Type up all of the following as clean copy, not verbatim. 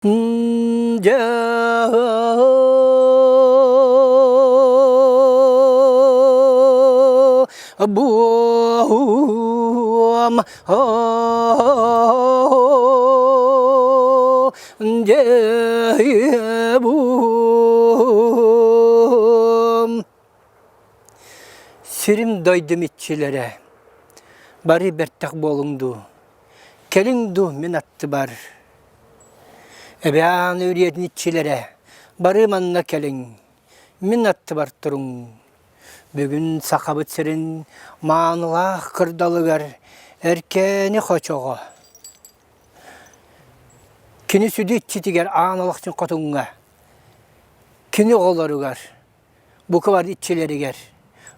Дьэ буом дьэ буом Сирим дойдум иччилэрэ, бары бэртэх буолуҥ дуу, кэлиҥ дуу мин аттыбар Эбээн үрүйэтин иччилэрэ, бары манна кэлиҥ, мин аттыбар туруҥ. Бүгүн Сахабыт сирин маанылаах кырдалыгар Эркээни хочоҕо Кини сүдү иччитигэр аан олохтун хотуҥҥа, кини оҕолоругар, бука бары иччилэригэр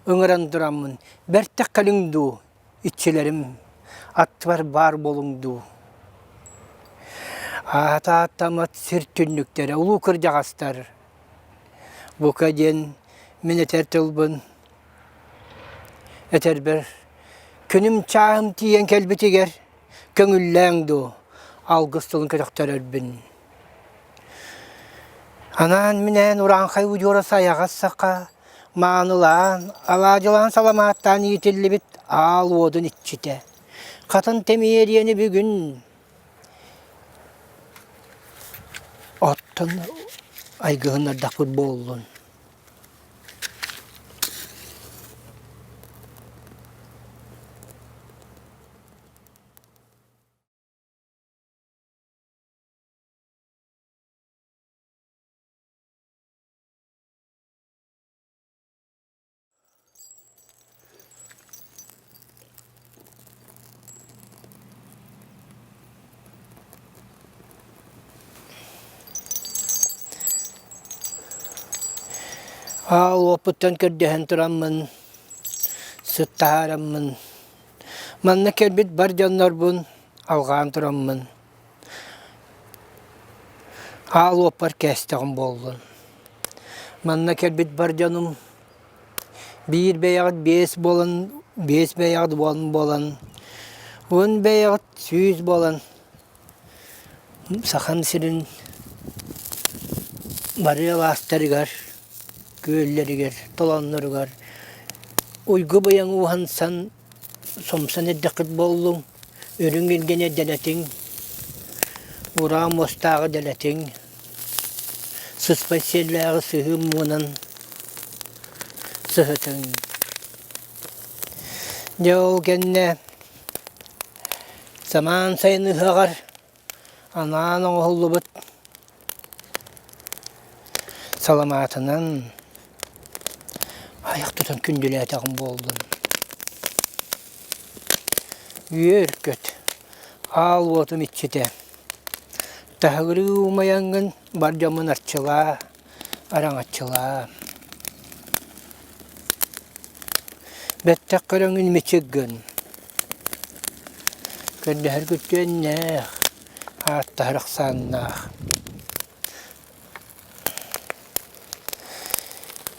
ыҥыран тураммын, бэртэх кэлиҥ дуу, иччилэрим аттыбар баар буолуҥ дуу. Аата ааттаммат сир түннүктэрэ, улуу кырдьаҕастар. Бука диэн мин этэр тылбын этэрбэр күнүм чааһым тиийэн кэлбитигэр көҥүллээҥ дуу, алгыс тылын көтөхтөрөрбүн. Анаан-минээн урааҥхай удьуора сайаҕас саха маанылаан, алаадьылаан саламааттаан иитиллибит аал уодун иччитэ. Хатын Тэмиэрийэни бүгүн оттон айгыһыннардахпыт буоллун. Аал уоппуттан көрдөһөн тураммын, сыт таһаараммын, манна кэлбит бар дьоннорбун алҕаан тураммын, Аал уоппар кээстэҕим буоллун. Манна кэлбит бар дьонум биир бэйэҕит биэс буолан, биэс бэйэҕит уон буолан, уон бэйэҕит сүүс буолан Сахам сирин бары алаастарыгар, күөллэригэр, толоонноругар уйгу-быйаҥ уһансан Сомсон эрдэххит буоллуҥ, үрүҥ илгэни дэлэтиҥ, ураа муостааҕы дэлэтиҥ, сыспай сиэллээҕи сыһыы муҥунан сыһытыҥ. Дьэ ол кэннэ самаан сайын ыһыаҕар анаан оҥоһуллубут саламаатынан айах тутан күндүлээтэҕим буоллун. Үөр-көт, аал уотум иччитэ, таһыгырыы умайаҥҥын бар дьоммун арчылаа, араҥаччылаа. Бэттэх көрөҥҥүн мичик гын, көрдөһөр күттүөннээх, ааттаһар ахсааннаах.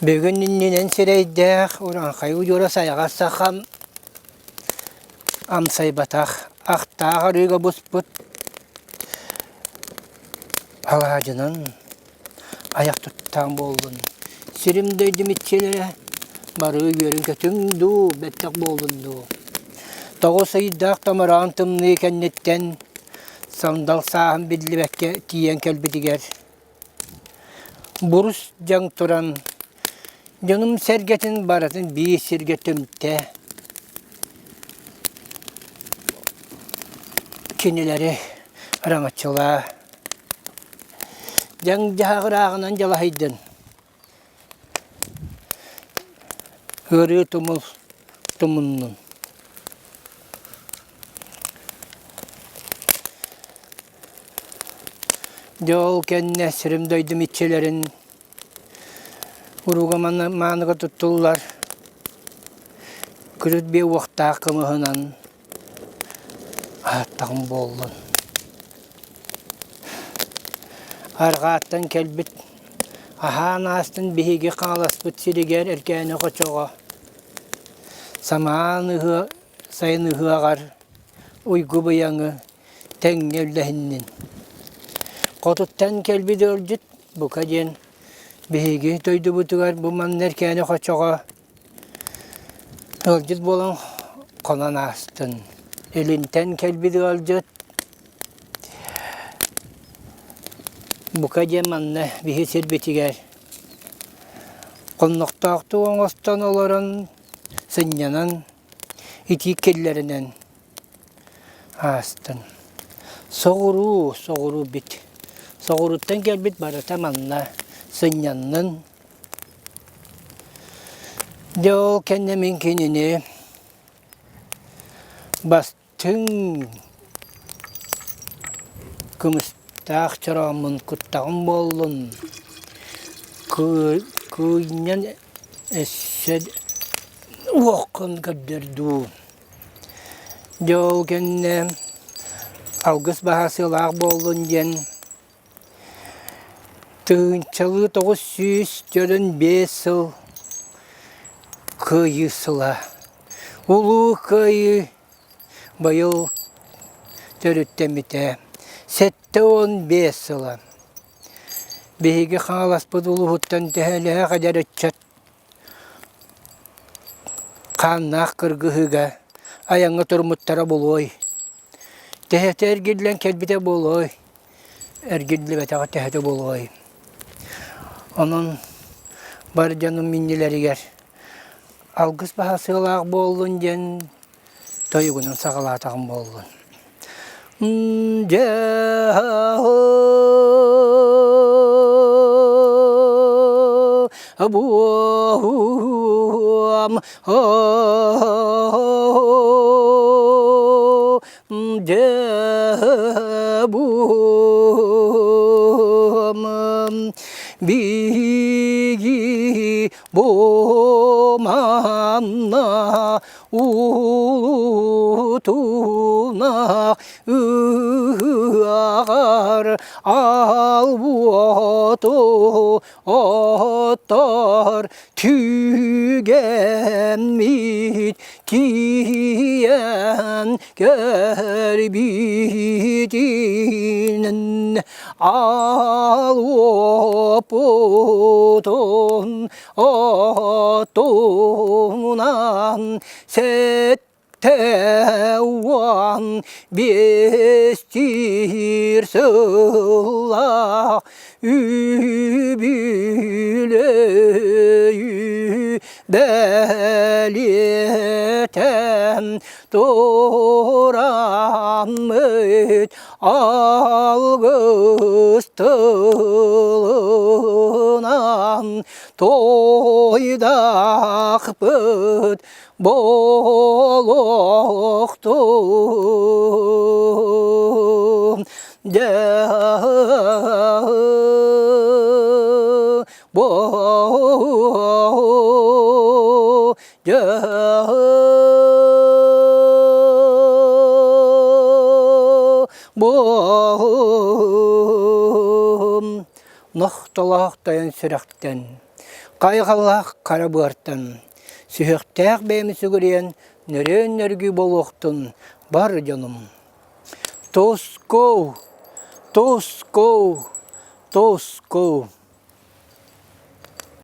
Бүгүн иннинэн сирэйдээх урааҥхай удьуора сайаҕас сахам амсайбатах, ахтаах арыыга буспут алаадьынан айах туттаан буоллун. Сирим дойдум иччилэрэ бары үөрүн-көтүҥ дуу, бэттэх буоллун дуу. Тоҕус ыйдаах томороон тымныы кэнниттэн сандал сааһын биллибэккэ тиийэн кэлбитигэр бурус дьаҥ туран дьонум-сэргэтин барытын биир сиргэ түмтэ. Кинилэри араҥаччылаа. Дьаҥ-дьаһах ырааҕынан дьалаһыйдын. Ыарыы тумул тумуннун. Дьэ ол кэннэ сирим дойдум иччилэрин уруга мааныга туттуллар күрүт биэ уохтаах кымыһынан аһаттаҕым буоллун. Арҕааттан кэлбит аһаан аастын биһиги хааласпыт сиригэр Эркээни хочоҕо самаан ыһыа сайын ыһыаҕар уйгу быйаҥы тэҥҥэ үллэһиннин. Хотуттан кэлбит ыалдьыт бука диэн биһиги дойдубутугар бу манна Эркээни хочоҕо ыалдьыт буолан хонон аастын. Илинтэн кэлбит ыалдьыт бука диэн манна биһи сирбитигэр хоннохтоохтук оҥостон олорон сынньанан итии киллэринэн аастын. Соҕуруу, соҕуруу бит. Соҕурууттан кэлбит барыта манна сынньаннын. Дьэ ол кэннэ мин кинини бастыҥ кымыстаах чорооммун куттаҕым буоллун, кыынньан өссө уоххун көрдөр дуу. Дьэ ол кэннэ алгыс баһа сыалаах буоллун диэн тыһыынчалыы 945 сыл Кыайыы сыла. Улуу Кыайыы быйыл төрүттэммитэ 75 сыла. Биһиги Хаҥаласпыт улууһуттан төһөлөөх эдэр ыччат хааннаах кыргыһыыга айаҥҥа туруммуттара буолуой? Төһөтө эргиллэн кэлбитэ буолуой? Эргиллибэтэҕэ төһөтө буолуой? Онон бар дьонум иннилэригэр алгыс баһа сыалаах буоллун диэн тойугунан саҕалаатаҕым буоллун. Дьэ буом Дьэ буом биһиги бу манна улутунах ыһыаҕар ал уоту оттор түгэммит тиийэн көрбүтүнэн ал уопутун отунан 75 сыллаах үбүлүөйү бэлиэтээн тураммыт алгыс тылынан туойдахпыт Буолуохтун дьэ бу дьэ бу нохтолоох тойон сүрэхтэн хайҕаллаах хара быартан Сүһүөхтээх бэйэм сүгүрүйэн нөрүөн-нөргүй буолуохтун бар дьонум. Тускул! Тускул! Тускул!